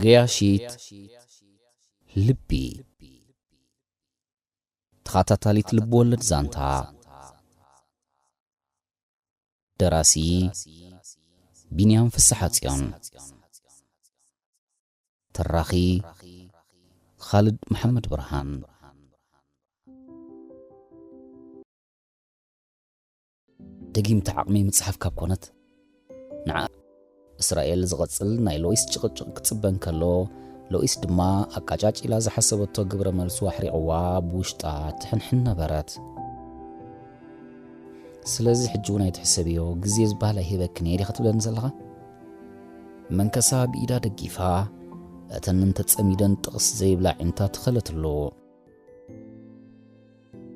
ገያሺት ልቢ። ተኸታታሊት ልብወለድ ዛንታ። ደራሲ ቢንያም ፍስሓጽዮን። ተራኺ ኻልድ መሓመድ ብርሃን። ደጊምቲ ዓቕመይ ምጽሓፍ ካብ ኮነት፣ ንዓ እስራኤል ዝቐጽል ናይ ሎኢስ ጭቕጭቕ ክጽበ እንከሎ፣ ሎኢስ ድማ ኣቃጫጭላ ዝሓሰበቶ ግብረ መልሱ ኣሕሪቕዋ ብውሽጣ ትሕንሕን ነበረት። ስለዚ ሕጂ እውን ኣይትሕሰብዮ፣ ግዜ ዝበሃል ኣይህበክን እየ ዲኻ ትብለኒ ዘለኻ? መንከሳ ብኢዳ ደጊፋ፣ እተን እንተጸሚደን ጥቕስ ዘይብላ ኣዒንታ ተኸለትሉ።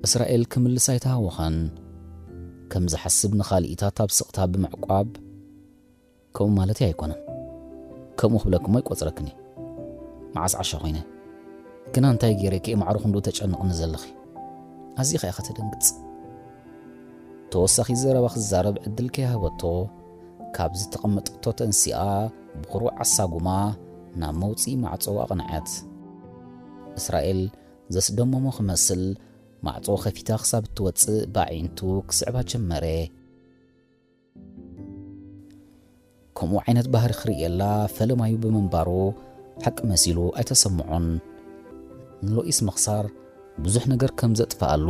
እስራኤል ክምልስ ኣይተሃወኸን። ከም ዝሓስብ ንኻልኢታት ኣብ ስቕታ ብምዕቋብ፣ ከምኡ ማለት ኣይኮነን። ከምኡ ክብለኩም ኣይቆጽረክን እየ። መዓስ ዓሻ ኮይነ? ግና እንታይ ገይረ ከየማዕርኹ እንዶ ተጨንቕኒ ዘለኺ? ኣዚኻ ኢኻ ተደንግጽ። ተወሳኺ ዘረባ ክዛረብ ዕድል ከይሃበቶ፣ ካብ ዝተቐመጠቶ ተንሲኣ ብኹርዕ ኣሳጉማ ናብ መውጽኢ ማዕጾ ኣቕንዐት። እስራኤል ዘስደመሞ ክመስል ማዕጾ ከፊታ ክሳብ እትወጽእ ብኣዒንቱ ክስዕባ ጀመረ። ከምኡ ዓይነት ባህሪ ክርእየላ ፈለማዩ ብምንባሩ ሓቂ መሲሉ ኣይተሰምዖን። ንሎኢስ ምኽሳር ብዙሕ ነገር ከም ዘጥፍኣሉ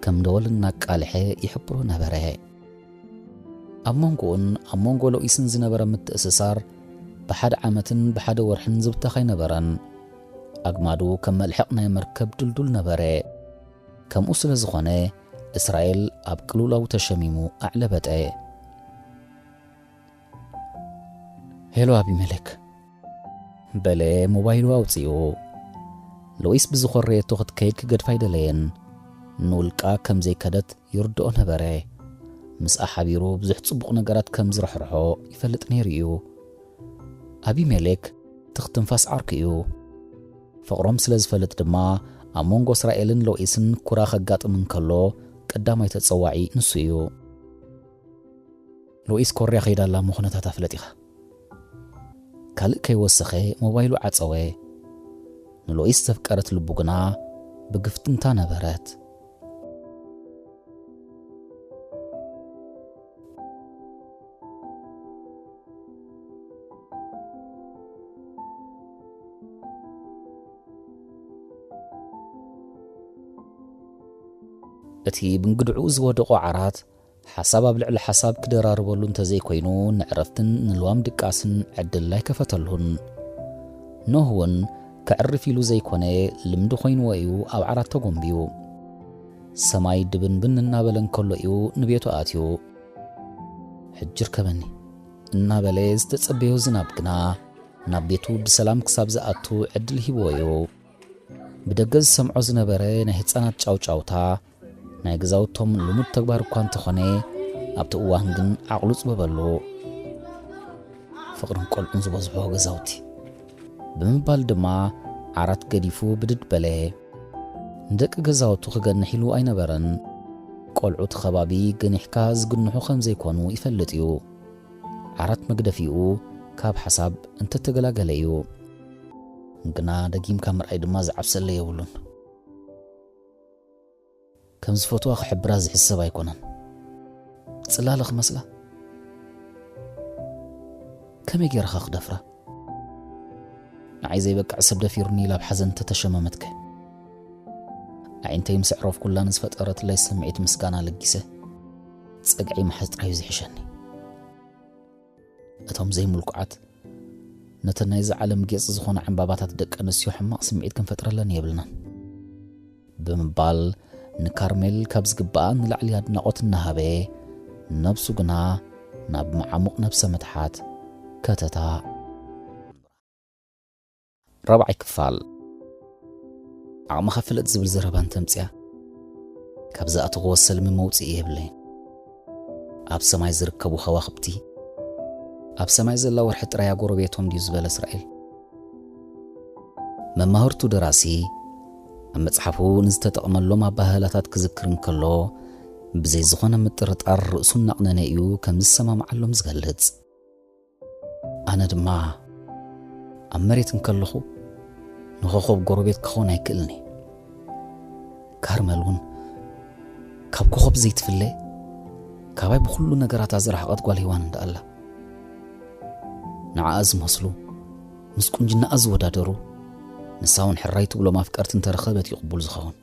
ከም ደወል እናቃልሐ ይሕብሮ ነበረ። ኣብ መንጎኡን ኣብ መንጎ ሎኢስን ዝነበረ ምትእስሳር ብሓደ ዓመትን ብሓደ ወርሕን ዝብተኽ ኣይነበረን። ኣግማዱ ከም መልሕቕ ናይ መርከብ ድልዱል ነበረ። ከምኡ ስለ ዝኾነ፣ እስራኤል ኣብ ቅልውላው ተሸሚሙ ኣዕለበጠ። "ሄሎ ኣቢመሌክ?" በለ ሞባይሉ ኣውጺኡ። ሎኢስ ብዝኾረየቶ ክትከይድ ክገድፋ ኣይደለየን። ንውልቃ ከም ዘይከደት ይርድኦ ነበረ። ምስኣ ሓቢሩ ብዙሕ ጽቡቕ ነገራት ከም ዝረሕርሖ ይፈልጥ ነይሩ እዩ። ኣቢሜሌክ ትኽ ትንፋስ ዓርኩ እዩ። ፍቕሮም ስለ ዝፈልጥ ድማ፣ ኣብ መንጎ እስራኤልን ሎኢስን ኩራ ከጋጥም እንከሎ፣ ቀዳማይ ተጸዋዒ ንሱ እዩ። ሎኢስ ኮርያ ከይዳ ኣላ እሞ፣ ኩነታታ ፍለጥ ኢኻ። ካልእ ከይወሰኸ ሞባይሉ ዓጸወ። ንሎኢስ ዘፍቀረት ልቡ ግና ብግፍትንታ ነበረት። እቲ ብእንግድዕኡ ዝወደቖ ዓራት፣ ሓሳብ ኣብ ልዕሊ ሓሳብ ክደራርበሉ እንተዘይኮይኑ፣ ንዕረፍትን ንልዋም ድቃስን ዕድል ኣይከፈተሉን። ኖህ እውን ከዕርፍ ኢሉ ዘይኮነ፣ ልምዲ ኮይንዎ እዩ ኣብ ዓራት ተጎንብዩ። ሰማይ ድብንብን እናበለ እንከሎ እዩ ንቤቱ ኣትዩ። "ሕጂ ርከበኒ" እናበለ ዝተጸበዮ ዝናብ ግና፣ ናብ ቤቱ ብሰላም ክሳብ ዝኣቱ ዕድል ሂብዎ እዩ። ብደገ ዝሰምዖ ዝነበረ ናይ ህጻናት ጫውጫውታ፣ ናይ ገዛውቶም ልሙድ ተግባር እኳ እንተኾነ፣ ኣብቲ እዋን ግን ዓቕሉ ጽበበሉ። "ፍቕርን ቆልዑን ዝበዝሖ ገዛውቲ" ብምባል ድማ ዓራት ገዲፉ ብድድ በለ። ንደቂ ገዛውቱ ክገንሕ ኢሉ ኣይነበረን። ቆልዑ እቲ ከባቢ ገኒሕካ ዝግንሑ ከም ዘይኮኑ ይፈልጥ እዩ። ዓራት መግደፊኡ ካብ ሓሳብ እንተተገላገለ እዩ። ግና ደጊምካ ምርኣይ ድማ ዝዓብሰለ የብሉን። ከም ዝፈትዋ ክሕብራ ዝሕሰብ ኣይኮነን። ጽላለ ክመስላ? ከመይ ገይረኻ ክደፍራ? ንዓይ ዘይበቅዕ ሰብ ደፊሩኒ ኢላ ኣብ ሓዘን እንተተሸመመትከ? ኣዒንተይ ምስ ኣዕረፍኩላ ንዝፈጠረትለይ ስምዒት ምስጋና ለጊሰ፣ ጸግዒ ምሓዝ ጥራይ እዩ ዝሕሸኒ። እቶም ዘይምልኩዓት፣ ነተን ናይዛ ዓለም ጌጽ ዝኾና ዕምባባታት ደቂ ኣንስትዮ ሕማቕ ስምዒት ክንፈጥረለን የብልናን። ብምባል ንካርሜል ካብ ዝግብኣ ንላዕሊ ኣድናቖት እናሃበ፣ ነብሱ ግና ናብ መዓሙቕ ነብሰ ምትሓት ከተታ። ራብዓይ ክፋል። ዓቕምኻ ፍለጥ ዝብል ዘረባ እንተምጽያ፣ ካብ ዝኣተኽዎ ሰልሚ መውጽኢ የብለይን። ኣብ ሰማይ ዝርከቡ ከዋኽብቲ፣ ኣብ ሰማይ ዘላ ወርሒ ጥራይ ኣጎረቤቶም ድዩ ዝበለ እስራኤል። መማህርቱ ደራሲ ኣብ መጽሓፉ ንዝተጠቕመሎም ኣባህላታት ክዝክር እንከሎ፣ ብዘይ ዝኾነ ምጥርጣር ርእሱ እናቕነነ እዩ ከም ዝሰማምዓሎም ዝገልጽ። ኣነ ድማ ኣብ መሬት እንከለኹ ንኾኾብ ጎረቤት ክኸውን ኣይክእልን እየ። ካርመል እውን ካብ ኮኾብ ዘይትፍለ፣ ካባይ ብኹሉ ነገራታ ዝረሓቐት ጓል ሄዋን እንዳ ኣላ። ንዓኣ ዝመስሉ፣ ምስ ቁንጅናኣ ዝወዳደሩ፣ ንሳ እውን ሕራይ ትብሎም ኣፍቀርቲ እንተረኸበት እዩ ቅቡል ዝኸውን።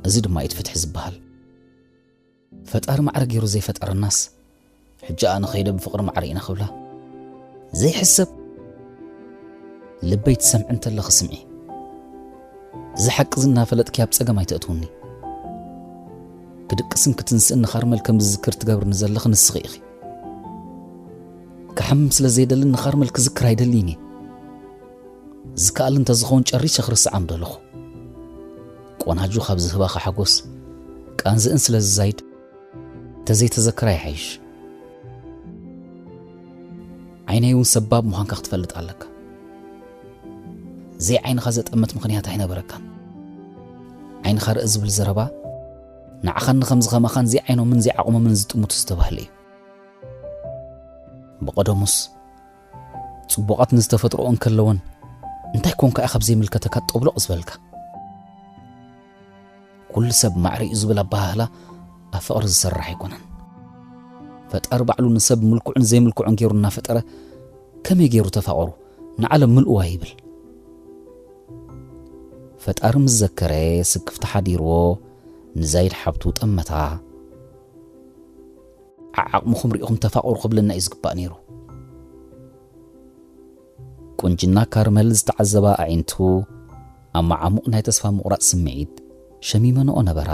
እዚ ድማ እዩ እቲ ፍትሒ ዝበሃል። ፈጣሪ ማዕረ ገይሩ ዘይፈጠረናስ፣ ሕጂ ኣነ ኸይደ ብፍቕሪ ማዕረ ኢና ክብላ ዘይሕሰብ። ልበይ ትሰምዒ እንተለኺ ስምዒ። እዚ ሓቂ እዚ እናፈለጥኪ ኣብ ጸገም ኣይተእትውኒ። ክድቅስን ክትንስእን ንኻርመል ከም ዝዝክር ትገብርኒ ዘለኺ ንስኺ ኢኺ። ክሓምም ስለ ዘይደልን ንኻርመል ክዝክር ኣይደልይን እየ። ዝከኣል እንተዝኸውን ጨሪሰ ክርስዓ ምደለኹ። ቆናጁ ካብ ዝህባኻ ሓጎስ ቃንዝእን ስለ ዝዛይድ፣ ተዘይተዘክራ ይሓይሽ። ዓይነይ እውን ሰባብ ምዃንካ ክትፈልጥ ኣለካ። ዘይዓይንኻ ዘጠመት ምኽንያት ኣይነበረካን። ዓይንኻ ርእ ዝብል ዘረባ፣ ንዓኻን ንኸምዚ ኸማኻን ዘይዓይኖምን ዘይዓቕሞምን ዝጥምቱ ዝተባህለ እዩ። ብቐደሙስ፣ ጽቡቓት ንዝተፈጥሮኦ እንከለወን፣ እንታይ ኮንካ ኢኻ ኣብ ዘይምልከተካ ጠብሎቕ ዝበልካ? ኩሉ ሰብ ማዕረ እዩ ዝብል ኣበሃህላ ኣብ ፍቕሪ ዝሰርሕ ኣይኮነን። ፈጣሪ ባዕሉ ንሰብ ምልኩዕን ዘይምልኩዕን ገይሩ እናፈጠረ፣ ከመይ ገይሩ ተፋቐሩ፣ ንዓለም ምልእዋ ይብል። ፈጣሪ ምስ ዘከረ ስክፍቲ ሓዲርዎ ንዛይድ ሓብቱ ጠመታ። ዓዓቕምኹም ርኢኹም ተፋቐሩ ክብለና እዩ ዝግባእ ነይሩ። ቁንጅና ካርመል ዝተዓዘባ ኣዒንቱ ኣብ መዓሙቕ ናይ ተስፋ ምቑራጽ ስምዒት ሸሚመንኦ ነበራ።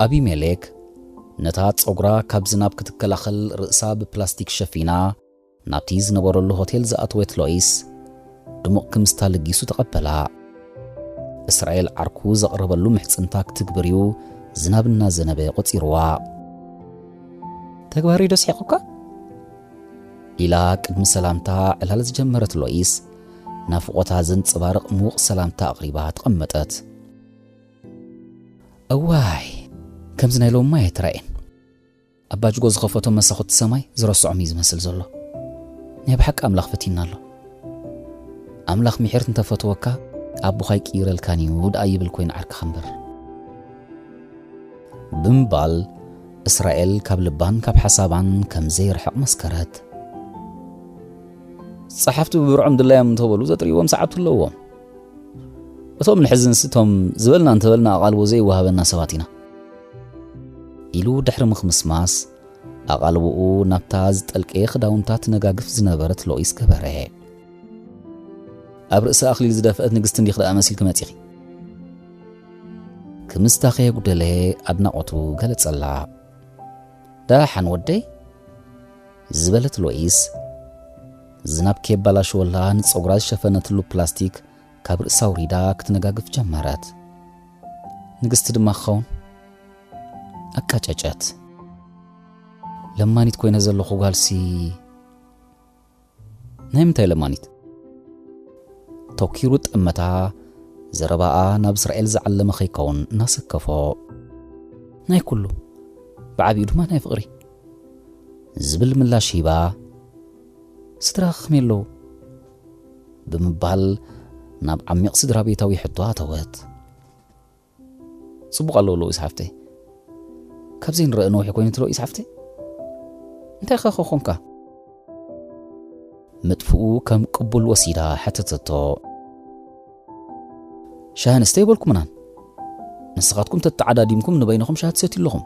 ኣቢሜሌክ ነታ ጸጉራ ካብ ዝናብ ክትከላኸል ርእሳ ብፕላስቲክ ሸፊና ናብቲ ዝነበረሉ ሆቴል ዝኣተወት ሎኢስ፣ ድሙቕ ክምስታ ለጊሱ ተቐበላ። እስራኤል ዓርኩ ዘቕረበሉ ምሕጽንታ ክትግብር እዩ ዝናብ እናዘነበ ቆጺርዋ። "ተግባረይ ዶ ስሒቑካ?" ኢላ ቅድሚ ሰላምታ ዕላል ዝጀመረት ሎኢስ፣ ናፍቖታ ዘንጸባርቕ ምዉቕ ሰላምታ ኣቕሪባ ተቐመጠት። "እዋይ፣ ከምዚ ናይ ሎማ ኣይትራእየን። ኣባ ጅጎ ዝኸፈቶም መሳኹቲ ሰማይ ዝረስዖም እዩ ዝመስል ዘሎ። ናይ ብሓቂ ኣምላኽ ፈቲና ኣሎ። ኣምላኽ ምሒር እንተፈትወካ፣ ኣቦኻ ኣይቅይረልካን እዩ ደኣ ይብል ኮይኑ ዓርክኻ እምበር" ብምባል፣ እስራኤል ካብ ልባን ካብ ሓሳባን ከም ዘይርሕቕ መስከረት። "ጸሓፍቲ ብብርዖም ድላዮም እንተበሉ ዘጥርይዎም ሰዓብቲ ኣለዎም። እቶም ንሕዝንሲ እቶም ዝበልና እንተበልና ኣቓልቦ ዘይወሃበና ሰባት ኢና" ኢሉ ድሕሪ ምኽምስማስ፣ ኣቓልቦኡ ናብታ ዝጠልቀየ ክዳውንታ ትነጋግፍ ዝነበረት ሎኢስ ገበረ። "ኣብ ርእሲ ኣኽሊል ዝደፍአት ንግስቲ እንዲኽ ደኣ መሲልኪ መጺኺ?" ክምስታ ከየጉደለ ኣድናቖቱ ገለጸላ። "ደሓን ወደይ?" ዝበለት ሎኢስ፣ ዝናብ ከየባላሸወላ ንጸጉራ ዝሸፈነትሉ ፕላስቲክ ካብ ርእሳ ኣውሪዳ ክትነጋግፍ ጀመረት። "ንግስቲ ድማ ክኸውን?" ኣቃጨጨት። "ለማኒት ኮይነ ዘለኹ ጓልሲ?" "ናይ ምንታይ ለማኒት?" ተኪሩ ጠመታ፣ ዘረባኣ ናብ እስራኤል ዝዓለመ ከይከውን እናሰከፎ። "ናይ ኩሉ፣ ብዓቢኡ ድማ ናይ ፍቕሪ" ዝብል ምላሽ ሂባ፣ "ስድራኺ ከመይ ኣለዉ?" ብምባል ናብ ዓሚቕ ስድራ ቤታዊ ሕቶ ኣተወት። "ጽቡቕ ኣለዉ ሎኢስ ሓፍተይ። ካብ ዘይንረአ ነዊሕ ኮይኑ እቲ ሎኢስ ሓፍተይ? እንታይ ኸ ኮንካ?" መጥፍኡ ከም ቅቡል ወሲዳ ሓተተቶ። "ሻሂ ኣንስተ ኣይበልኩምናን። ንስኻትኩም ተተዓዳዲምኩም ንበይንኹም ሻሂ ትሰትዩ ኣለኹም።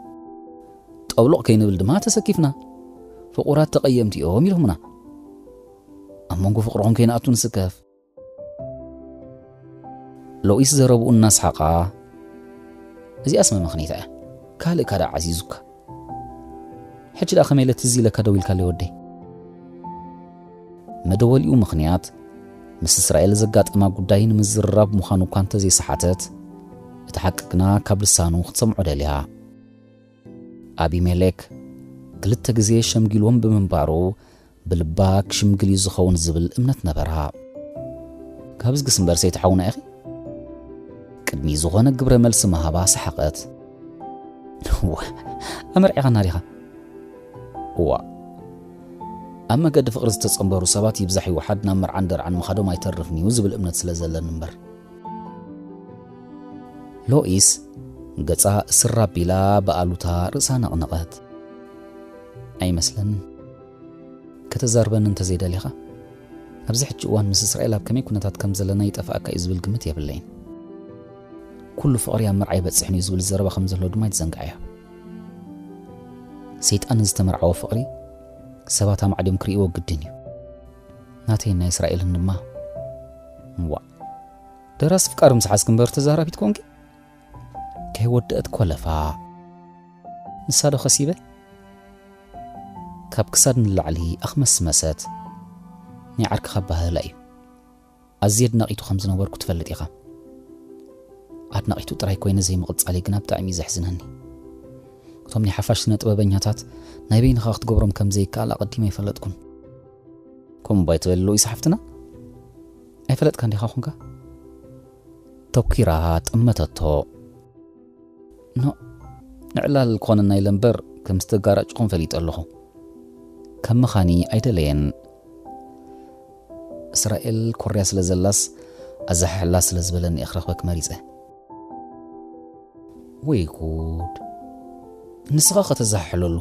ጠብሎቕ ከይንብል ድማ ተሰኪፍና። ፍቑራት ተቐየምቲ እዮም ኢሎምና። ኣብ መንጎ ፍቕርኹም ከይንኣቱ ንስከፍ" ሎኢስ ዘረብኡ እናስሓቓ፣ "እዚኣስ መመኽነይታ እያ። ካልእ ካዳ ዓዚዙካ። ሕጂ ደኣ ከመይ ኢለ ትዝ ኢለካ ደው ኢልካለይ ወደይ?" መደወሊኡ ምኽንያት ምስ እስራኤል ዘጋጠማ ጉዳይ ንምዝርራብ ምዃኑ እኳ እንተዘይሰሓተት፣ እቲ ሓቂ ግና ካብ ልሳኑ ክትሰምዖ ደልያ። ኣቢሜሌክ ክልተ ግዜ ሸምጊልዎም ብምንባሩ፣ ብልባ ክሽምግል እዩ ዝኸውን ዝብል እምነት ነበራ። ካብ ዝግስ እምበር ሰይቲ ሓውና ኢኺ? ቅድሚ ዝኾነ ግብረ መልሲ ምሃባ ሰሓቐት። "እወ፣ ኣመርዒኻና ዲኻ?" "እዋ፣ ኣብ መገዲ ፍቕሪ ዝተጸንበሩ ሰባት ይብዛሕ ይውሓድ ናብ መርዓን ደርዓን ምኻዶም ኣይተርፍን እዩ ዝብል እምነት ስለ ዘለኒ እምበር።" ሎኢስ ገጻ እስር ኣቢላ ብኣሉታ ርእሳ ነቕነቐት። "ኣይመስለንን። ከተዛርበኒ እንተዘይደሊኻ፣ ኣብዚ ሕጂ እዋን ምስ እስራኤል ኣብ ከመይ ኩነታት ከም ዘለና ይጠፍኣካ እዩ ዝብል ግምት የብለይን። ኩሉ ፍቕሪ ኣብ መርዓ ይበጽሕን እዩ ዝብል ዘረባ ከም ዘሎ ድማ ኣይትዘንግዓዮ። ሰይጣን ዝተመርዓዎ ፍቕሪ ሰባት ኣማዕድዮም ክርእይዎ ግድን እዩ። ናተይን ናይ እስራኤልን ድማ። ዋእ፣ ደራሲ ፍቃር ምስ ሓዝኪ እምበር ተዛራቢት ኮንኪ?" ከይወደአት ኮለፋ። "ንሳ ዶ ከሲበ?" ካብ ክሳድ ንላዕሊ ኣኽመስመሰት። "ናይ ዓርክኻ ኣበሃህላ እዩ። ኣዝየ ኣድናቒቱ ከም ዝነበርኩ ትፈልጥ ኢኻ። ኣድናቒቱ ጥራይ ኮይነ ዘይምቕጻለይ ግና ብጣዕሚ እዩ ዘሕዝነኒ። እቶም ናይ ሓፋሽ ስነ ጥበበኛታት ናይ በይንኻ ክትገብሮም ከም ዘይከኣል ኣቐዲመ ኣይፈለጥኩን። ከምኡ ባይትበሊ ሉኢስ ሓፍትና? ኣይፈለጥካን ዲኻ ኮንካ?" ተኲራ ጠመተቶ። "ኖ፣ ንዕላል ክኾነና ኢለ እምበር ከም ዝተጋራጭኹም ፈሊጠ ኣለኹ። ከም ምኻኒ ኣይደለየን። እስራኤል ኮርያ ስለ ዘላስ ኣዘሓሕላ ስለ ዝበለኒ እየ ክረኽበኪ መሪጸ።" ወይ ጉድ! ንስኻ ከተዘሓሕለሉ፣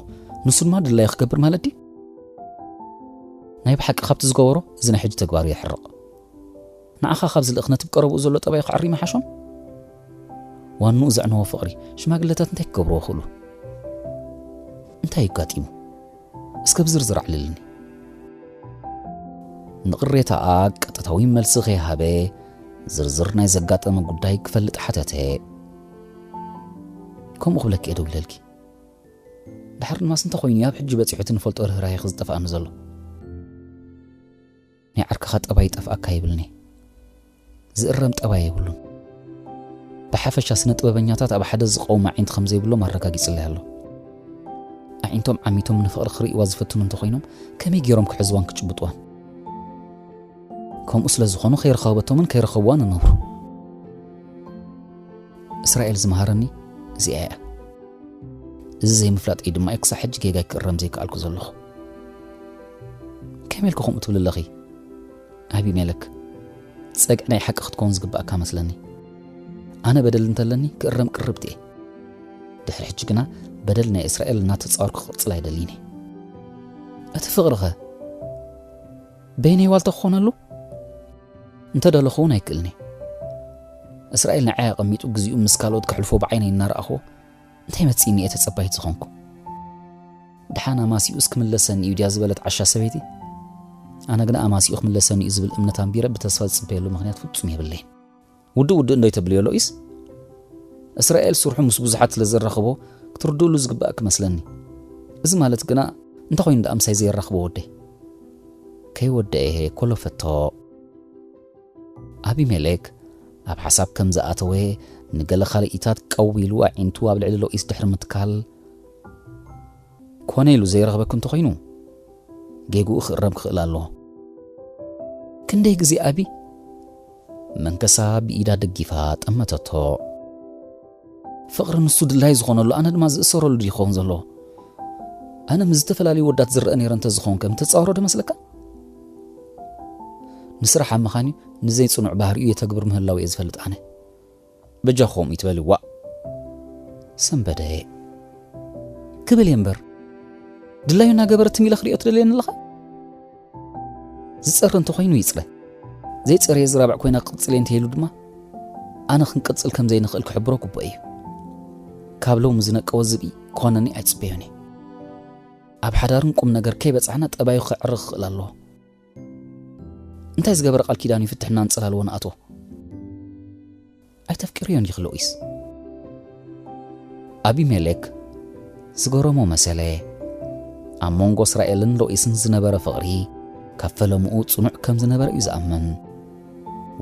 ንሱ ድማ ድላዩ ክገብር ማለት ድዩ? ናይ ብሓቂ ካብቲ ዝገበሮ እዚ ናይ ሕጂ ተግባሩ የሕርቕ። ንዓኻ ካብ ዝልእኽ ነቲ ብቀረብኡ ዘሎ ጠባዩ ክዕሪ ምሓሾን? ዋንኡ ዘዕነዎ ፍቕሪ ሽማግለታት እንታይ ክገብርዎ ክእሉ? እንታይ እዩ ኣጋጢሙ? እስከ ብዝርዝር ኣዕልልኒ። ንቕሬታኣ ቀጥታዊ መልሲ ከይሃበ ዝርዝር ናይ ዘጋጠመ ጉዳይ ክፈልጥ ሓተተ። ከምኡ ክብለኪ እየ ደዊለልኪ። ድሓር ድማስ እንተኾይኑ ኣብ ሕጂ በጺሑ እቲ ንፈልጦ ርህራሄ ዝጠፍኣኒ ዘሎ። ናይ ዓርክኻ ጠባይ ይጠፍኣካ ይብልኒ። ዝእረም ጠባይ የብሉን። ብሓፈሻ ስነ ጥበበኛታት ኣብ ሓደ ዝቐውም ኣዒንቲ ከም ዘይብሎም ኣረጋጊጽለይ ኣሎ። ኣዒንቶም ዓሚቶም ንፍቕሪ ክርእይዋ ዝፈትኑ እንተኾይኖም ከመይ ገይሮም ክሕዝዋን ክጭብጥዋን? ከምኡ ስለ ዝኾኑ ከይረኸበቶምን ከይረኸብዋን እነብሩ። እስራኤል ዝመሃረኒ እዚኣ እያ። እዚ ዘይምፍላጠይ ድማ እዩ ክሳዕ ሕጂ ጌጋይ ክእረም ዘይከኣልኩ ዘለኹ። ከመይ ኢልኪ ከምኡ ትብሊ ኣለኺ? ኣቢሜለክ፣ ጸግዒ ናይ ሓቂ ክትከውን ዝግባእካ መስለኒ። ኣነ በደል እንተለኒ ክእረም ቅርብቲ እየ። ድሕሪ ሕጂ ግና በደል ናይ እስራኤል እናተጻወርኩ ክቕጽል ኣይደልይን እየ። እቲ ፍቕሪኸ በይነይ ዋልታ ክኾነሉ? እንተደለኹ እውን ኣይክእልን እየ። እስራኤል ንዓይ ኣቐሚጡ ግዜኡ ምስ ካልኦት ከሕልፎ ብዓይነይ እናረኣኹዎ እንታይ መጺእኒ እየ ተጸባይት ዝኾንኩ? ደሓን ኣማሲኡስ ክምለሰኒ እዩ ድያ ዝበለት ዓሻ ሰበይቲ? ኣነ ግና ኣማሲኡ ክምለሰኒ እዩ ዝብል እምነት ኣንቢረ ብተስፋ ዝጽበየሉ ምኽንያት ፍጹም የብለይን። ውድእ ውድእ እንዶ ይተብልዮ ሎኢስ? እስራኤል ስርሑ ምስ ብዙሓት ስለ ዘራኽቦ ክትርድእሉ ዝግባእ ክመስለኒ። እዚ ማለት ግና እንተኾይኑ ደኣ ምሳይ ዘየራኽቦ ወደይ? ከይወደአ ኮለፈቶ። ኣቢሜሌክ ኣብ ሓሳብ ከም ዝኣተወ ንገለ ካልኢታት ቀው ኢሉ ኣዒንቱ ኣብ ልዕሊ ሎኢስ ድሕሪ ምትካል፣ ኮነ ኢሉ ዘይረኽበኪ እንተኾይኑ ጌግኡ ክእረም ክኽእል ኣለዎ። ክንደይ ግዜ ኣቢ? መንከሳ ብኢዳ ደጊፋ ጠመተቶ። ፍቕሪ ንሱ ድላይ ዝኾነሉ ኣነ ድማ ዝእሰረሉ ድዩ ክኸውን ዘለዎ? ኣነ ምስ ዝተፈላለዩ ወዳት ዝረአ ነይረ እንተዝኸውን ከም ተጻወሮ ዶ መስለካ? ንስራሕ ኣብ ምኻንዩ ንዘይጽኑዕ ባህሪኡ የተግብር ምህላው እየ ዝፈልጥ ኣነ። በጃኹም ይትበሊ ዋእ። ሰንበደ። ክብል እየ እምበር፣ ድላዩ እናገበረ ትም ኢለ ክሪኦ ትደልየኒ ኣለኻ? ዝጸሪ እንተኾይኑ ይጽረ። ዘይጸረየ ዝራብዕ ኮይና ክቕጽል እየ እንተኢሉ ድማ፣ ኣነ ክንቅጽል ከም ዘይንኽእል ክሕብሮ ግቡእ እዩ። ካብ ሎሚ ዝነቀወ ዝብኢ ክኾነኒ ኣይጽበዮን እየ። ኣብ ሓዳርን ቁም ነገር ከይበጻሕና ጠባዩ ክዕርኽ ክኽእል ኣለዎ። እንታይ ዝገበረ ቃል ኪዳን እዩ ፍትሕና ኣንጸላልዎ ንኣትዎ? ኣይተፍቅርዮን ዲኺ ሎኢስ? ኣቢሜሌክ ዝገረሞ መሰለ። ኣብ መንጎ እስራኤልን ሎኢስን ዝነበረ ፍቕሪ ካብ ፈለምኡ ጽኑዕ ከም ዝነበረ እዩ ዝኣምን።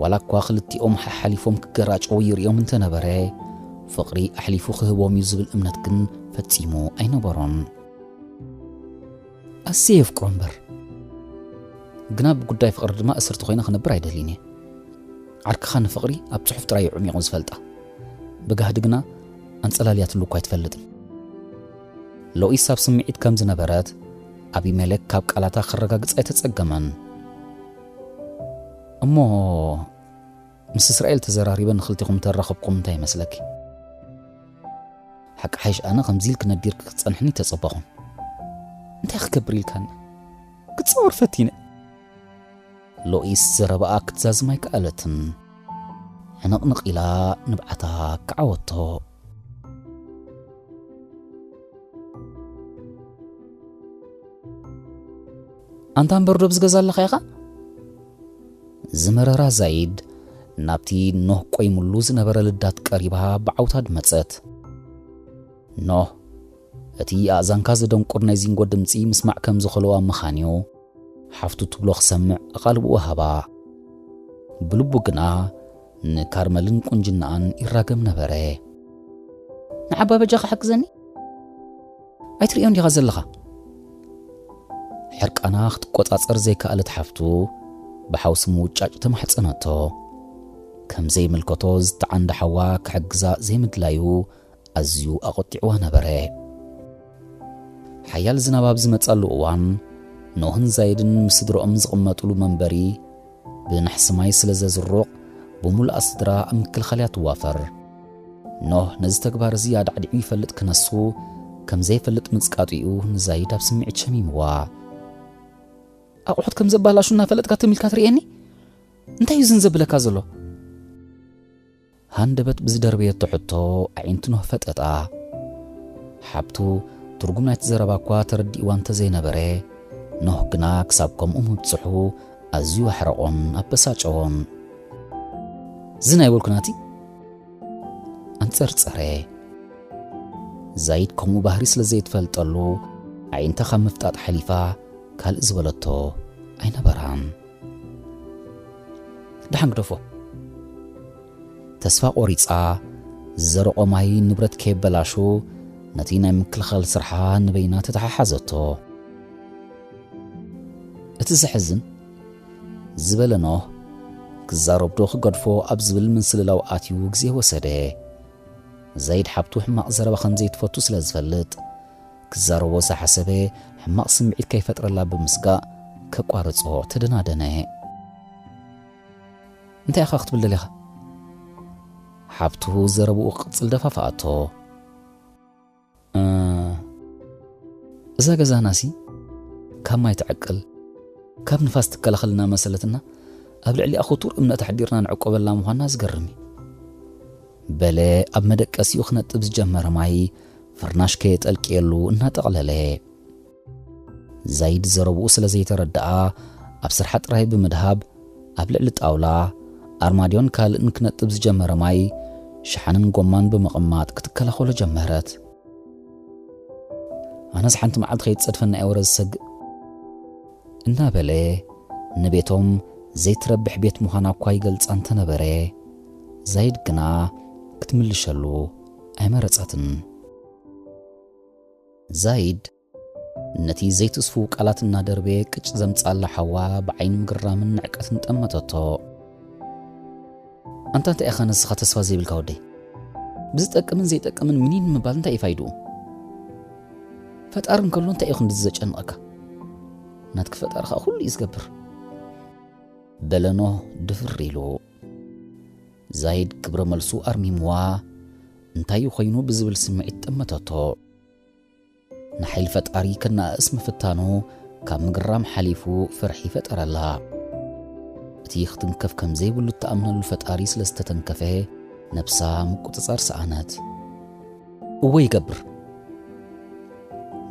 ዋላ እኳ ክልቲኦም ሓሓሊፎም ክገራጨዉ ይርእዮም እንተነበረ፣ ፍቕሪ ኣሕሊፉ ክህቦም እዩ ዝብል እምነት ግን ፈጺሙ ኣይነበሮን። ኣዝየ የፍቅሮ እምበር፣ ግና ብጉዳይ ፍቕሪ ድማ እስርቲ ኮይነ ክነብር ኣይደልይን እየ። ዓርክኻ ንፍቕሪ ኣብ ጽሑፍ ጥራይ እዩ ዕሚቑ ዝፈልጣ። ብጋህዲ ግና ኣንጸላልያትሉ እኳ ኣይትፈልጥን። ሎኢስ ኣብ ስምዒት ከም ዝነበረት ኣቢሜሌክ ካብ ቃላታ ክረጋግጽ ኣይተጸገመን። "እሞ ምስ እስራኤል ተዘራሪበ ንኽልቲኹም ተራኸብኩም እንታይ ይመስለኪ? ሓቂ ሓይሽ ኣነ ከምዚ ኢልክ ነዲርክ ክትጸንሕኒ ተጸበኹን። እንታይ ክገብር ኢልካኒ? ክጻወር ፈቲነ?" ሎኢስ ዘረባኣ ክትዛዝም ኣይከኣለትን። ሕንቕንቕ ኢላ ንብዓታ ከዓወቶ። "ኣንታ እምበር ዶ ብዝገዛ ኣለኻ ኢኻ?" ዝመረራ ዛይድ ናብቲ ኖህ ቆይሙሉ ዝነበረ ልዳት ቀሪባ ብዓውታ ድመጸት። ኖህ፣ እቲ ኣእዛንካ ዘደንቁር ናይ ዚንጎ ድምጺ ምስማዕ ከም ዝኸለዋ ምኻንዩ፣ ሓፍቱ ትብሎ ክሰምዕ ኣቓልብኡ ሃባ። ብልቡ ግና ንካርመልን ቁንጅናኣን ይራገም ነበረ። "ንዓባ በጃኻ ሓግዘኒ? ኣይትርእዮን ዲኻ ዘለኻ?" ሕርቃና ክትቆጻጸር ዘይከኣለት ሓፍቱ ብሓውሲ ምውጫጭ ተማሕጸነቶ። ከም ዘይምልከቶ ዝተዓንደ ሓዋ ክሕግዛ ዘይምድላዩ ኣዝዩ ኣቖጢዕዋ ነበረ። ሓያል ዝናብ ኣብ ዝመጻሉ እዋን፣ ኖህን ዛይድን ምስ ስድራኦም ዝቕመጥሉ መንበሪ ብናሕሲ ማይ ስለ ዘዝሩቕ፣ ብምሉኣ ስድራ ኣብ ምክልኻል እያ ትዋፈር። ኖህ ነዚ ተግባር እዚ ኣዳዕዲዑ ይፈልጥ ክነሱ፣ ከም ዘይፈልጥ ምጽቃጡ እዩ ንዛይድ ኣብ ስምዒት ሸሚምዋ። "ኣቑሑት ከም ዘባላሹ እናፈለጥካ ትም ኢልካ ትርእየኒ? እንታይ እዩ ዝን ዘብለካ ዘሎ?" ሃንደበት ብዝደርበየቶ ሕቶ ኣዒንቱ ኖህ ፈጠጣ። ሓብቱ ትርጉም ናይቲ ዘረባ እኳ ተረዲእዋ እንተዘይነበረ፣ ኖህ ግና ክሳብ ከምኡ ምብጽሑ ኣዝዩ ኣሕረቖን ኣበሳጨዎን። "ዝን ኣይበልኩ ናቲ?" ኣንጸርጸረ። ዛይድ ከምኡ ባህሪ ስለ ዘይትፈልጠሉ፣ ኣዒንታ ካብ ምፍጣጥ ሓሊፋ ካልእ ዝበለቶ ኣይነበራን። "ደሓን ግደፎ." ተስፋ ቆሪጻ፣ ዝዘረቆ ማይ ንብረት ከየበላሹ፣ ነቲ ናይ ምክልኻል ስርሓ ንበይና ተተሓሓዘቶ። እቲ ዘሕዝን፣ ዝበለ ኖህ፣ ክዛረብ ዶ ክገድፎ ኣብ ዝብል ምንስልላው ኣትዩ ግዜ ወሰደ። ዘይድ ሓብቱ ሕማቕ ዘረባ ከም ዘይትፈቱ ስለ ዝፈልጥ፣ ክዛረቦ ዝሓሰበ ሕማቕ ስምዒት ከይፈጥረላ ብምስጋእ፣ ከቋርጾ ተደናደነ። "እንታይ ኢኻ ክትብል ደሊኻ?" ሓብቱ ዘረብኡ ክቕጽል ደፋፍኣቶ። "እ፣ እዛ ገዛናሲ ካብ ማይ ትዕቅል፣ ካብ ንፋስ ትከላኸልና መሰለትና፣ ኣብ ልዕሊኣ ክቱር እምነት ኣሕዲርና ንዕቆበላ ምዃንና ዝገርም እዩ።" በለ ኣብ መደቀሲኡ ክነጥብ ዝጀመረ ማይ ፍርናሽ ከየጠልቅየሉ እናጠቕለለ። ዛይድ ዘረብኡ ስለ ዘይተረድኣ፣ ኣብ ስርሓ ጥራይ ብምድሃብ፣ ኣብ ልዕሊ ጣውላ፣ ኣርማድዮን ካልእን ክነጥብ ዝጀመረ ማይ፣ ሸሓንን ጎማን ብምቕማጥ ክትከላኸሎ ጀመረት። "ኣነስ ሓንቲ መዓልቲ ከይትጸድፈና እየ ወረ ዝሰግእ" እናበለ፣ ንቤቶም ዘይትረብሕ ቤት ምዃና እኳ ይገልጻ እንተነበረ፣ ዛይድ ግና ክትምልሸሉ ኣይመረጸትን። ዛይድ ነቲ ዘይትስፉው ቃላት እናደርበየ ቅጭ ዘምጻላ ሓዋ ብዓይኒ ምግራምን ንዕቀትን ጠመተቶ። "ኣንታ እንታይ ኢኻ ንስኻ ተስፋ ዘይብልካ ወደይ? ብዝጠቅምን ዘይጠቅምን ምኒን ምባል እንታይ እዩ ፋይድኡ? ፈጣሪ እንከሎ እንታይ እዩ ክንድዚ ዘጨንቐካ? ናትኪ ፈጣሪ ኸኣ ኩሉ እዩ ዝገብር።" በለ ኖህ ድፍር ኢሉ። ዛይድ ግብረ መልሱ ኣርሚምዋ፣ እንታይ ኮይኑ ብዝብል ስምዒት ጠመተቶ። ንሓይሊ ፈጣሪ ከነኣእስ ምፍታኑ ካብ ምግራም ሓሊፉ ፍርሒ ፈጠረላ። እቲ ክትንከፍ ከም ዘይብሉ እተኣምነሉ ፈጣሪ ስለ ዝተተንከፈ፣ ነብሳ ምቁጽጻር ሰኣነት። "እወ ይገብር"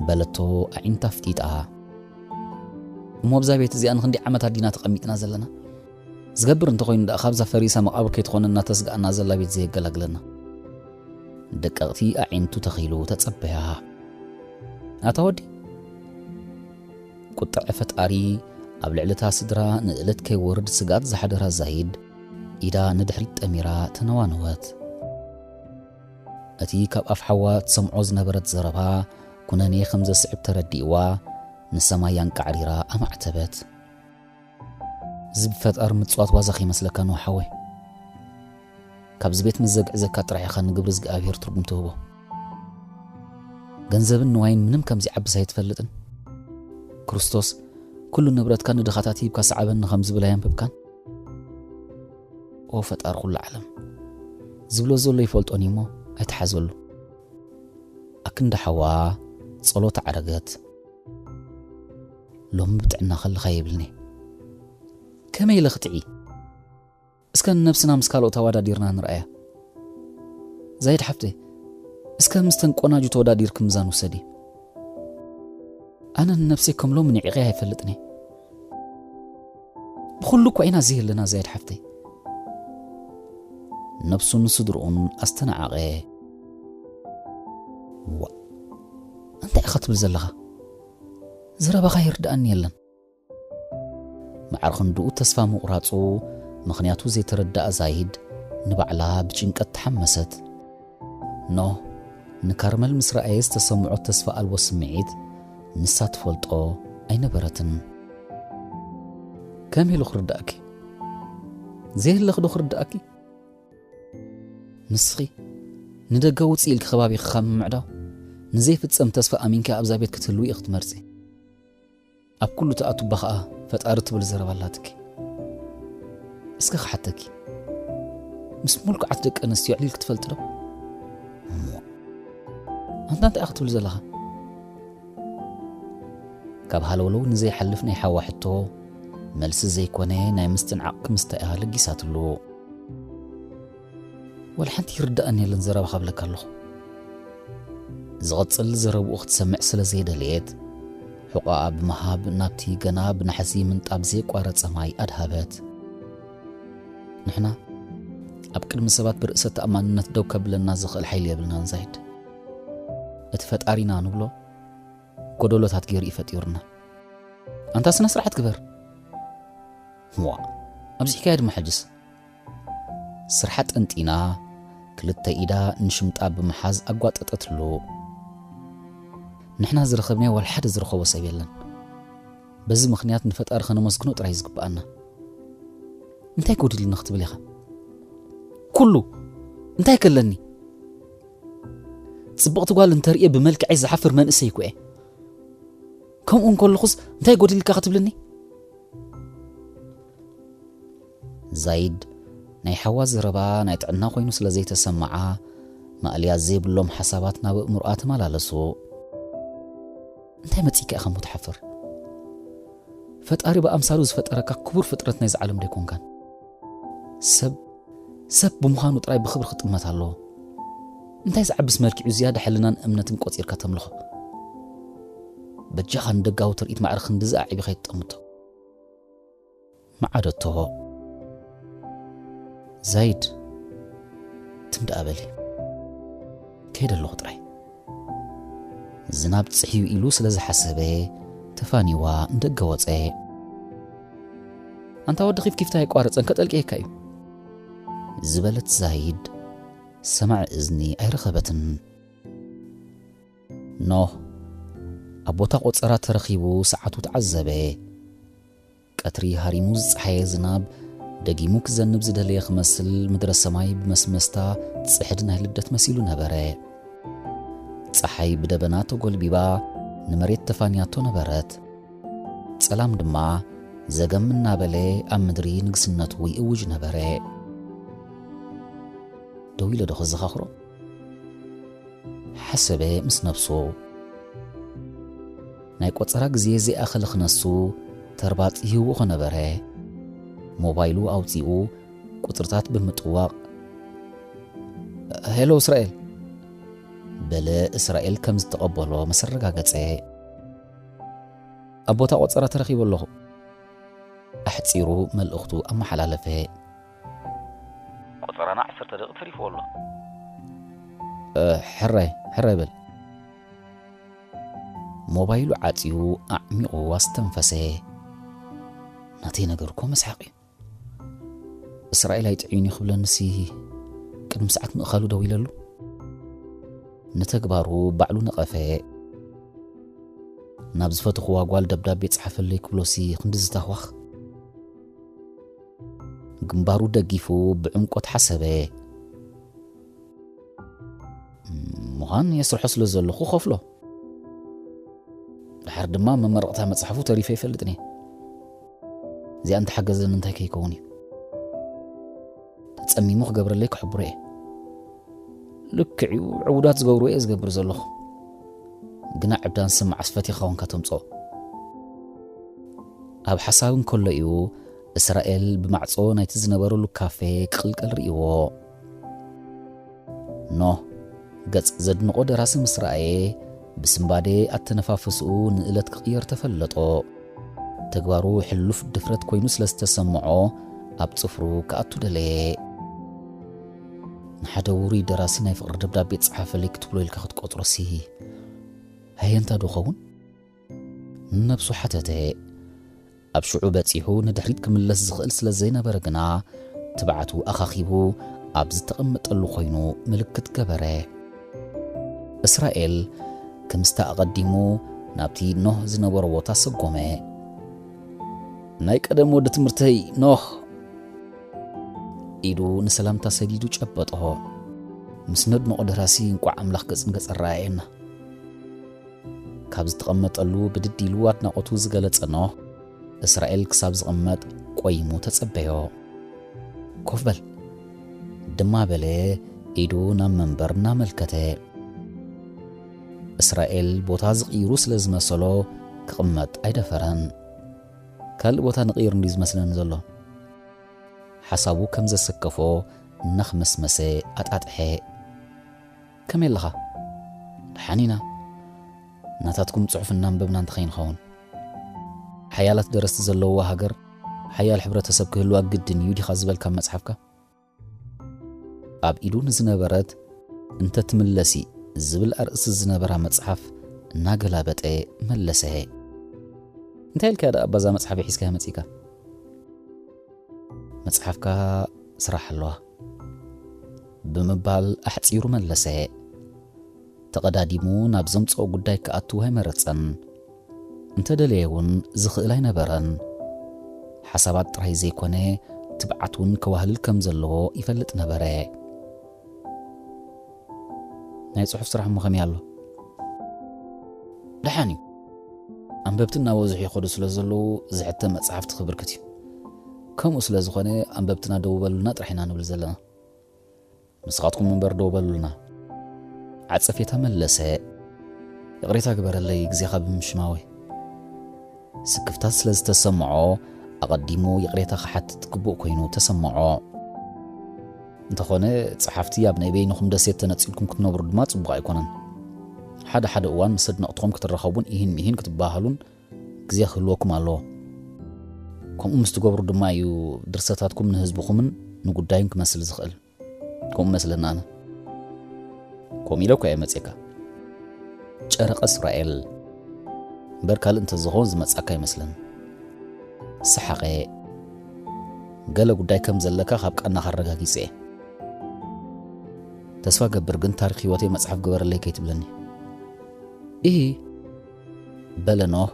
በለቶ ኣዒንታ ኣፍጢጣ። "እሞ ኣብዛ ቤት እዚኣ ንኽንደይ ዓመታት ዲና ተቐሚጥና ዘለና? ዝገብር እንተኾይኑ ደኣ ካብዛ ፈሪሳ መቓብር ከይትኾነና ተስግኣና ዘላ ቤት ዘየገላግለና?" ደቀቕቲ ኣዒንቱ ተኺሉ ተጸበያ። "ኣታ ወዲ!" ቁጥዐ ፈጣሪ ኣብ ልዕሊ እታ ስድራ ንእለት ከይወርድ ስግኣት ዝሓደራ ዛይድ፣ ኢዳ ንድሕሪት ጠሚራ ተነዋነወት። እቲ ካብ ኣፍ ሓዋ ትሰምዖ ዝነበረት ዘረባ ኩነኔ ከም ዘስዕብ ተረዲእዋ፣ ንሰማይ ኣንቃዕሪራ ኣማዕተበት። እዚ ብፈጣር ምጽዋት ዋዛ ከይመስለካ ነው ሓወይ። ካብዚ ቤት ምስ ዘግዕዘካ ጥራሕ ኢኻ ንግብሪ እግዚኣብሔር ትርጉም ትህቦ። ገንዘብን ንዋይን ምንም ከምዚ ዓብስ ኣይትፈልጥን። ክርስቶስ፣ "ኩሉ ንብረትካ ንድኻታት ሂብካ ሰዓበኒ" ከም ዝብል ኣየንበብካን? ኦ ፈጣሪ ኩሉ ዓለም፣ ዝብሎ ዘሎ ይፈልጦን እዩ እሞ ኣይትሓዘሉ። ኣክንዲ ሓዋ ጸሎት ኣዕረገት። ሎሚ ብጥዕና ከለኻ የብልኒ። ከመይ ኢለ ክጥዒ? እስከ ንነብስና ምስ ካልኦት ኣወዳዲርና ንርኣያ። ዛይድ ሓፍተይ፣ እስከ ምስተን ቆናጁ ተወዳዲርኪ ምዛን ውሰዲ። ኣነ ንነብሰይ ከም ሎሚ ንዒቐ ኣይፈልጥን እየ። ብኹሉ እኳ ኢና እዚ ኣለና ዛይድ ሓፍተይ። ነብሱን ስድርኡን ኣስተናዓቐ። ዋ፣ እንታይ ኢኻ ትብል ዘለኻ? ዘረባኻ ይርድኣኒ የለን። ማዕረ ክንድኡ ተስፋ ምቑራጹ ምኽንያቱ ዘይተረድኣ ዛይድ ንባዕላ ብጭንቀት ተሓመሰት። ኖህ ንካርመል ምስ ረኣየ ዝተሰምዖ ተስፋ ኣልቦ ስምዒት ንሳ ትፈልጦ ኣይነበረትን። ከመይ ኢሉ ክርድኣኪ? ዘየለኺ ዶ ክርድኣኪ? ንስኺ ንደገ ውፅእ ኢልኪ ከባቢኺ ካብ ምምዕዳው ንዘይፍጸም ተስፋ ኣሚንኪ ኣብዛ ቤት ክትህልዊ ኢኺ ትመርጺ። ኣብ ኩሉ ተኣቱባ ኸኣ ፈጣሪ ትብል ዘረባ ኣላትኪ። እስከ ክሓተኪ፣ ምስ ምልኩዓት ደቂ ኣንስትዮ ዕሊልኪ ትፈልጢ ዶ? እሞ ኣንታ እንታይ ኢኻ ትብል ዘለኻ? ካብ ሃለውለው ንዘይሓልፍ ናይ ሓዋ ሕቶ መልሲ ዘይኮነ ናይ ምስትንዓቕ ክምስታ እያ ለጊሳትሉ። ወላ ሓንቲ ይርድኣኒ የለን ዘረባ ካብለካ ኣለኹ። ዝቐጽል ዘረብኡ ክትሰምዕ ስለ ዘይደለየት፣ ሕቖኣ ብምሃብ ናብቲ ገና ብናሕሲ ምንጣብ ዘይቋረጸ ማይ ኣድሃበት። ንሕና ኣብ ቅድሚ ሰባት ብርእሰ ተኣማንነት ደው ከብለና ዝኽእል ሓይሊ የብልናን ዛይድ። እቲ ፈጣሪና ንብሎ ጎደሎታት ገይሩ እዩ ፈጢሩና። ኣንታ ስነ ስርዓት ግበር። ዋ፣ ኣብዚሕካያ ድማ ሕጅስ። ስርሓ ጠንጢና፣ ክልተ ኢዳ ንሽምጣ ብምሓዝ ኣጓጠጠትሉ። ንሕና ዝረኸብናዮ ዋላ ሓደ ዝረኸቦ ሰብ የለን። በዚ ምኽንያት ንፈጣሪ ከነመስግኖ ጥራይ ዝግብኣና። እንታይ ጎዲልኒ ክትብል ኢኻ? ኩሉ እንታይ ከለኒ? ጽብቕቲ ጓል እንተርእየ ብመልክዐይ ዝሓፍር መንእሰይ እኮ እየ። ከምኡ እንከለኹስ እንታይ ጎዲልካ ክትብልኒ? ዛይድ ናይ ሓዋ ዘረባ ናይ ጥዕና ኮይኑ ስለ ዘይተሰምዓ፣ ማእልያ ዘይብሎም ሓሳባት ናብ ኣእምሮኣ ተመላለሱ። እንታይ መጺእካ ኢኻ እሞ ትሓፍር? ፈጣሪ ብኣምሳሉ ዝፈጠረካ ክቡር ፍጥረት ናይዚ ዓለም ዶ ኣይኮንካን? ሰብ፣ ሰብ ብምዃኑ ጥራይ ብኽብሪ ክጥመት ኣለዎ። እንታይ ዝዓብስ መልክዑ ዝያዳ ሕልናን እምነትን ቆጺርካ ተምልኾ? በጃኻ ንደጋዊ ትርኢት ማዕረ ክንድዚ ኣዕቢኻ ኣይትጠምቶ። መዓደቶ። ዛይድ፣ ትም ደኣ በሊ። ከይደ ኣለኹ ጥራይ። ዝናብ ጽሕዩ ኢሉ ስለ ዝሓሰበ፣ ተፋኒዋ ንደገ ወጸ። ኣንታ ወዲ ኺፍኪፍታ ኣይቋረጸን፣ ከጠልቅየካ እዩ። ዝበለት ዛይድ፣ ሰማዒ እዝኒ ኣይረኸበትን። ኖህ፣ ኣብ ቦታ ቆጸራ ተረኺቡ ሰዓቱ ተዓዘበ። ቀትሪ ሃሪሙ ዝጸሓየ ዝናብ ደጊሙ ክዘንብ ዝደለየ ክመስል ምድረ ሰማይ ብመስመስታ ጽሕዲ ናይ ልደት መሲሉ ነበረ። ጸሓይ ብደበና ተጎልቢባ ንመሬት ተፋንያቶ ነበረት። ጸላም ድማ ዘገም እናበለ ኣብ ምድሪ ንግስነቱ ይእውጅ ነበረ። ደው ኢለ ዶ ክዘኻኽሮ? ሓሰበ ምስ ነብሱ። ናይ ቆጸራ ግዜ ዘይኣኸለ ክነሱ ተርባጽ ይህውኾ ነበረ። ሞባይሉ ኣውጺኡ ቁጽርታት ብምጥዋቕ፣ "ሄሎ እስራኤል?" በለ። እስራኤል ከም ዝተቐበሎ ምስ ኣረጋገጸ፣ "ኣብ ቦታ ቆጸራ ተረኺቡ ኣለኹ።" ኣሕጺሩ መልእኽቱ ኣመሓላለፈ። ቆጸራና ዓሰርተ ደቂቕ ተሪፍዎ ኣሎ። እ፣ ሕራይ፣ ሕራይ በል። ሞባይሉ ዓጽዩ ኣዕሚቑ ኣስተንፈሰ። ናተይ ነገር እኮ መስሓቕ እዩ። እስራኤል ኣይጥዕዩን እዩ ክብለንሲ ቅድሚ ሰዓት ምእኻሉ ደው ኢለሉ። ንተግባሩ ባዕሉ ነቐፈ። ናብ ዝፈተኽዋ ጓል ደብዳቤ ጸሓፈለይ ክብሎሲ ክንዲ ዝታህዋኽ። ግንባሩ ደጊፉ ብዕምቆት ሓሰበ። ምዃን የስርሖ ስለ ዘለኹ ኸፍሎ። ድሓር ድማ መመረቕታ መጽሓፉ ተሪፈ ይፈልጥን እየ። እዚኣ እንተሓገዘኒ እንታይ ከይከውን እዩ? ተጸሚሙ ክገብረለይ ክሕብሮ እየ። ልክዕዩ ዕውዳት ዝገብሩ እየ ዝገብር ዘለኹ። ግና ዕብዳን ስም መዓስ ፈቲኻ ኮንካ ተምጽኦ? ኣብ ሓሳብ እንከሎ እዩ እስራኤል ብማዕጾ ናይቲ ዝነበረሉ ካፌ ክቕልቀል ርእይዎ። ኖህ ገጽ ዘድንቖ ደራሲ ምስ ረኣየ ብስምባዴ ኣተነፋፍስኡ ንእለት ክቕየር ተፈለጦ። ተግባሩ ሕሉፍ ድፍረት ኮይኑ ስለ ዝተሰምዖ ኣብ ጽፍሩ ክኣቱ ደለየ። ንሓደ ውሩይ ደራሲ ናይ ፍቕሪ ደብዳቤ ጸሓፈለይ ክትብሎ ኢልካ ክትቆጽሮሲ ኣየንታ ዶ ኸውን? ንነብሱ ሓተተ። ኣብ ሽዑ በጺሑ ንድሕሪት ክምለስ ዝኽእል ስለ ዘይነበረ ግና ትብዓቱ ኣኻኺቡ ኣብ ዝተቐመጠሉ ኮይኑ ምልክት ገበረ። እስራኤል ከምስታ ኣቐዲሙ ናብቲ ኖህ ዝነበሮ ቦታ ሰጎመ። ናይ ቀደም ወዲ ትምህርተይ ኖህ! ኢዱ ንሰላምታ ሰዲዱ ጨበጦ። ምስ ነድንቖ ደራሲ እንቋዕ ኣምላኽ ገጽ ንገጽ ኣረኣየና። ካብ ዝተቐመጠሉ ብድድ ኢሉ ኣድናቖቱ ዝገለጸ ኖህ እስራኤል ክሳብ ዝቕመጥ ቆይሙ ተጸበዮ። ኮፍ በል ድማ በለ ኢዱ ናብ መንበር እናመልከተ። እስራኤል ቦታ ዝቕይሩ ስለ ዝመሰሎ ክቕመጥ ኣይደፈረን። ካልእ ቦታ ንቕይር እንዲ ዝመስለኒ ዘሎ። ሓሳቡ ከም ዘሰከፎ እናኽመስመሰ ኣጣጥሐ። ከመይ ኣለኻ? ደሓን ኢና። ናታትኩም ጽሑፍ እናንበብና እንተኸይንኸውን። ሓያላት ደረስቲ ዘለውዋ ሃገር ሓያል ሕብረተሰብ ክህልዋ ግድን እዩ ዲኻ ዝበልካ መጽሓፍካ? ኣብ ኢዱ ንዝነበረት እንተ ትምለሲ ዝብል ኣርእስቲ ዝነበራ መጽሓፍ እናገላበጠ መለሰ። እንታይ ኢልካ ደኣ ባዛ መጽሓፍ ሒዝካ መጺእካ? መጽሓፍካ ስራሕ ኣለዋ ብምባል ኣሕጺሩ መለሰ። ተቐዳዲሙ ናብ ዘምጽኦ ጉዳይ ክኣትው ኣይመረጸን። እንተደለየ እውን ዝኽእል ኣይነበረን። ሓሳባት ጥራይ ዘይኮነ ትብዓት እውን ከዋህልል ከም ዘለዎ ይፈልጥ ነበረ። ናይ ጽሑፍ ስራሕ እሞ ከመይ ኣሎ? ደሓን እዩ። ኣንበብቲ እናበዝሑ ይኸዱ ስለ ዘለዉ ዝሕተም መጽሓፍቲ ክብርክት እዩ። ከምኡ ስለ ዝኾነ ኣንበብትና ደው በሉልና ጥራሕ ኢና ንብል ዘለና። ንስኻትኩም እምበር ደው በሉልና። ዓጸፌታ መለሰ። ይቕሬታ ግበረለይ ግዜኻ ብምሽማወይ። ስክፍታት ስለ ዝተሰምዖ ኣቐዲሙ ይቕሬታ ክሓትት ግቡእ ኮይኑ ተሰምዖ። እንተኾነ ጸሓፍቲ ኣብ ናይ በይንኹም ደሴት ተነጺልኩም ክትነብሩ ድማ ጽቡቕ ኣይኮነን። ሓደ ሓደ እዋን ምስ ኣድነቕትኹም ክትራኸቡን ኢሂን ሚሂን ክትበሃሉን ግዜ ክህልወኩም ኣለዎ። ከምኡ ምስ ትገብሩ ድማ እዩ ድርሰታትኩም ንህዝብኹምን ንጉዳዩን ክመስል ዝኽእል። ከምኡ መስለና ኣነ። ከምኡ ኢለ እኳ እየ መጺእካ። ጨረቐ እስራኤል። እምበር ካልእ እንተዝኸውን ዝመጻካ ኣይመስልን። ሰሓቐ። ገለ ጉዳይ ከም ዘለካ ካብ ቃናኻ ኣረጋጊጸ እየ። ተስፋ ገብር ግን ታሪኽ ህይወተይ መጽሓፍ ግበረለይ ከይትብለኒ። ኢሂ፣ በለ ኖህ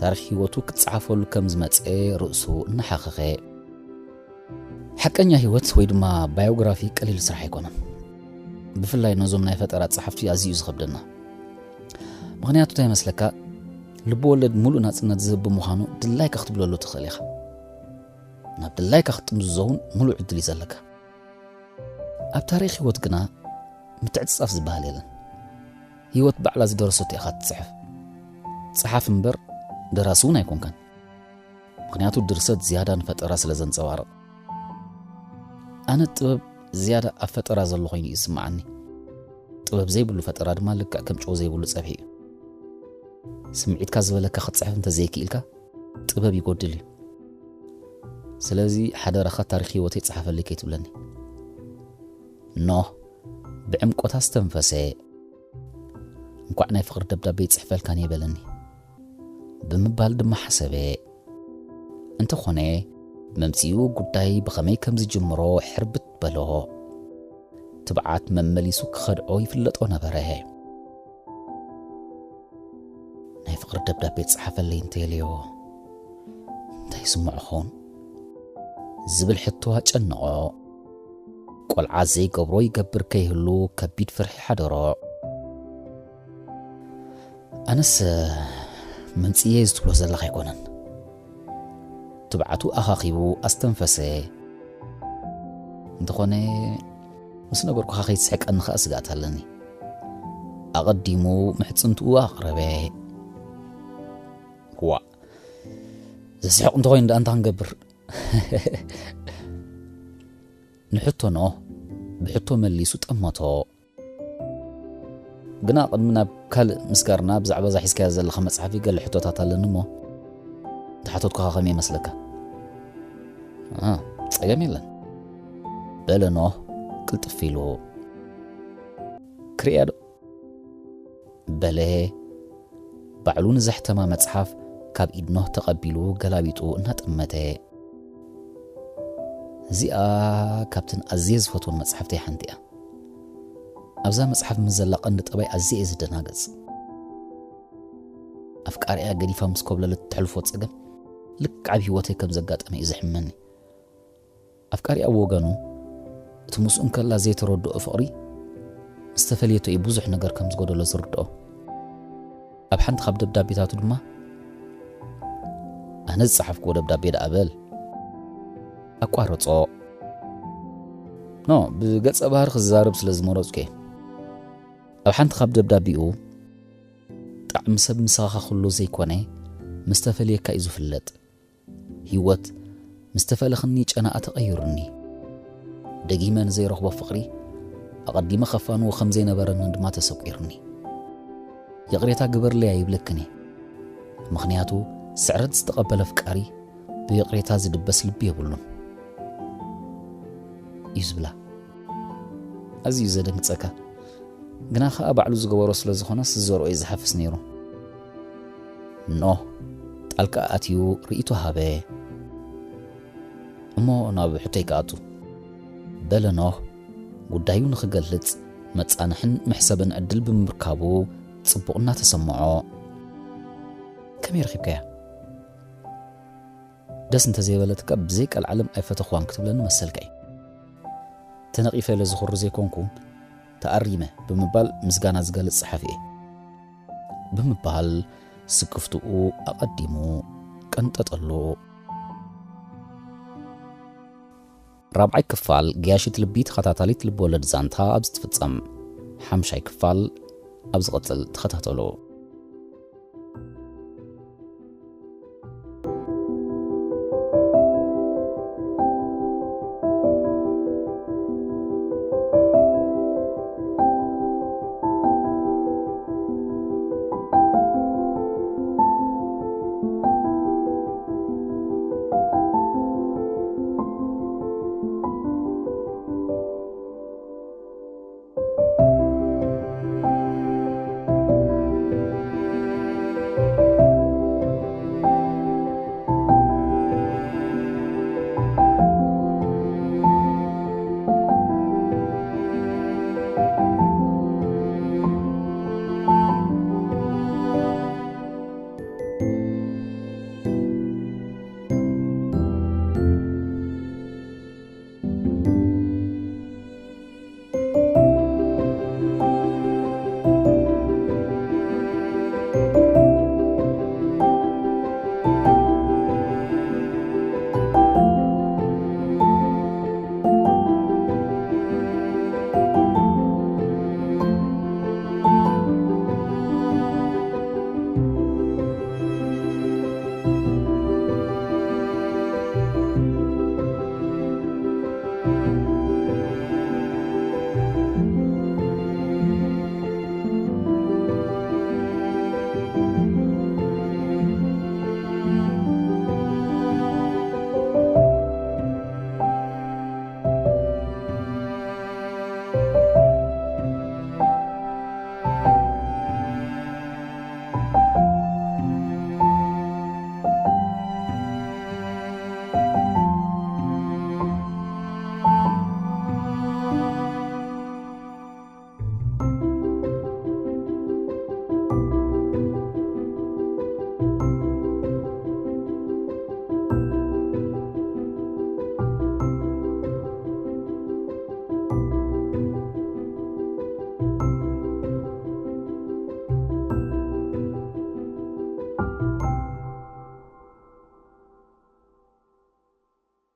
ታሪኽ ህይወቱ ክጸሓፈሉ ከም ዝመጸ ርእሱ እናሓኸኸ። ሓቀኛ ህይወት ወይ ድማ ባዮግራፊ ቀሊል ስራሕ ኣይኮነን። ብፍላይ ነዞም ናይ ፈጠራ ጸሓፍቲ ኣዝዩ እዩ ዝኸብደና። ምኽንያቱ እንታይ ይመስለካ? ልቢ ወለድ ሙሉእ ናጽነት ዝህብ ብምዃኑ ድላይካ ክትብለሉ ትኽእል ኢኻ። ናብ ድላይካ ክትጥምዝዞ እውን ሙሉእ ዕድል እዩ ዘለካ። ኣብ ታሪኽ ህይወት ግና ምትዕጽጻፍ ዝበሃል የለን። ህይወት ባዕላ ዝደረሰቶ ኢኻ ትጽሕፍ። ጸሓፍ እምበር ደራሲ እውን ኣይኮንካን። ምኽንያቱ ድርሰት ዝያዳ ንፈጠራ ስለ ዘንጸባርቕ። ኣነ ጥበብ ዝያዳ ኣብ ፈጠራ ዘሎ ኮይኑ እዩ ዝስምዓኒ። ጥበብ ዘይብሉ ፈጠራ ድማ ልክዕ ከም ጨው ዘይብሉ ጸብሒ እዩ። ስምዒትካ ዝበለካ ክትጽሕፍ እንተዘይክኢልካ ጥበብ ይጎድል እዩ። ስለዚ ሓደራኻ ታሪኽ ህይወተይ ጸሓፈለይ ከይትብለኒ። ኖህ ብዕምቆት ኣስተንፈሰ። እንኳዕ ናይ ፍቕሪ ደብዳቤ ይጽሕፈልካን እየ በለኒ ብምባል ድማ ሓሰበ። እንተኾነ መምጽኡ ጉዳይ ብኸመይ ከም ዝጅምሮ ሕርብት በሎ። ትብዓት መመሊሱ ክኸድዖ ይፍለጦ ነበረ። ናይ ፍቕሪ ደብዳቤ ጸሓፈለይ እንተየለዮ እንታይ ይስምዖ ኸውን? ዝብል ሕቶ ኣጨነቖ። ቆልዓ ዘይገብሮ ይገብር ከይህሉ ከቢድ ፍርሒ ሓደሮ። ኣነስ መምጽእየ እዚ ትብሎ ዘለኻ ኣይኮነን። ትብዓቱ ኣኻኺቡ ኣስተንፈሰ። እንተኾነ ምስ ነበርኩኻ ከይትስሕቀኒ ኸኣ ስግኣት ኣለኒ። ኣቐዲሙ ምሕጽንትኡ ኣቕረበ። ዋእ፣ ዘስሕቕ እንተኾይኑ ደኣ እንታይ ክንገብር? ንሕቶ ኖህ ብሕቶ መሊሱ ጠመቶ። ግና ቅድሚ ናብ ካልእ ምስጋርና ብዛዕባ እዛ ሒዝካያ ዘለኻ መጽሓፍ ገለ ሕቶታት ኣለኒ እሞ እንተሓተትኩኻ ከመይ ይመስለካ? ጸገም የለን በለ ኖህ ቅልጥፍ ኢሉ። ክርእያ ዶ በለ ባዕሉ ንዘሕተማ መጽሓፍ ካብ ኢድ ኖህ ተቐቢሉ ገላቢጡ እናጠመተ። እዚኣ ካብተን ኣዝየ ዝፈትወን መጽሓፍተይ ሓንቲ እያ። ኣብዛ መጽሓፍ ምስ ዘላ ቀንዲ ጠባይ ኣዝየ እየ ዝደናገጽ። ኣፍቃሪኣ ገዲፋ ምስ ኮብለለት እተሕልፎ ጸገም ልክዕ ኣብ ህይወተይ ከም ዘጋጠመ እዩ ዘሕመኒ። ኣፍቃሪኣ ብወገኑ እቲ ምስኡ እንከላ ዘይተረድኦ ፍቕሪ ምስ ተፈልየቶ እዩ ብዙሕ ነገር ከም ዝጎደሎ ዝርድኦ። ኣብ ሓንቲ ካብ ደብዳቤታቱ ድማ ኣነ ዝጸሓፍክዎ ደብዳቤ ደኣ በል ኣቋረጾ። ኖ ብገጸ ባህሪ ክዛረብ ስለ ዝመረጽኩ እየ። ኣብ ሓንቲ ካብ ደብዳቤኡ ጣዕሚ ሰብ ምሳኻ ክህሉ ዘይኮነ ምስ ተፈልየካ እዩ ዝፍለጥ። ህይወት ምስ ተፈለኽኒ ጨናኣ ተቐይሩኒ። ደጊመ ንዘይረኽቦ ፍቕሪ ኣቐዲመ ከፋንዎ ከም ዘይነበረኒ ድማ ተሰቂሩኒ። ይቕሬታ ግበርለይ ኣይብለክን እየ። ምኽንያቱ ስዕረት ዝተቐበለ ኣፍቃሪ ብይቕሬታ ዝድበስ ልቢ የብሉን እዩ ዝብላ። ኣዝዩ ዘደንግጸካ ግና ኸኣ ባዕሉ ዝገበሮ ስለ ዝኾነስ ዝዘርኦ እዩ ዝሓፍስ ነይሩ። ኖህ ጣልቃ ኣትዩ ርእይቶ ሃበ። እሞ ናብ ሕቶይ ክኣቱ በለ ኖህ ጉዳዩ ንኽገልጽ መጻንሕን መሕሰብን ዕድል ብምርካቡ ጽቡቕ እናተሰምዖ። ከመይ ረኺብካያ? ደስ እንተዘይበለትካ ብዘይ ቀልዓለም ኣይፈተኽዋን ክትብለኒ መሰልካ እዩ። ተነቒፈ ኢለ ዝኹሪ ዘይኮንኩ ተኣሪመ ብምባል ምስጋና ዝገልጽ ጸሓፊ እየ ብምባል ስክፍትኡ ኣቐዲሙ ቀንጠጠሉ። ራብዓይ ክፋል ገያሺት ልቢ ተኸታታሊት ልብወለድ ዛንታ ኣብዚ ትፍጸም። ሓምሻይ ክፋል ኣብ ዝቐጽል ተኸታተሉ።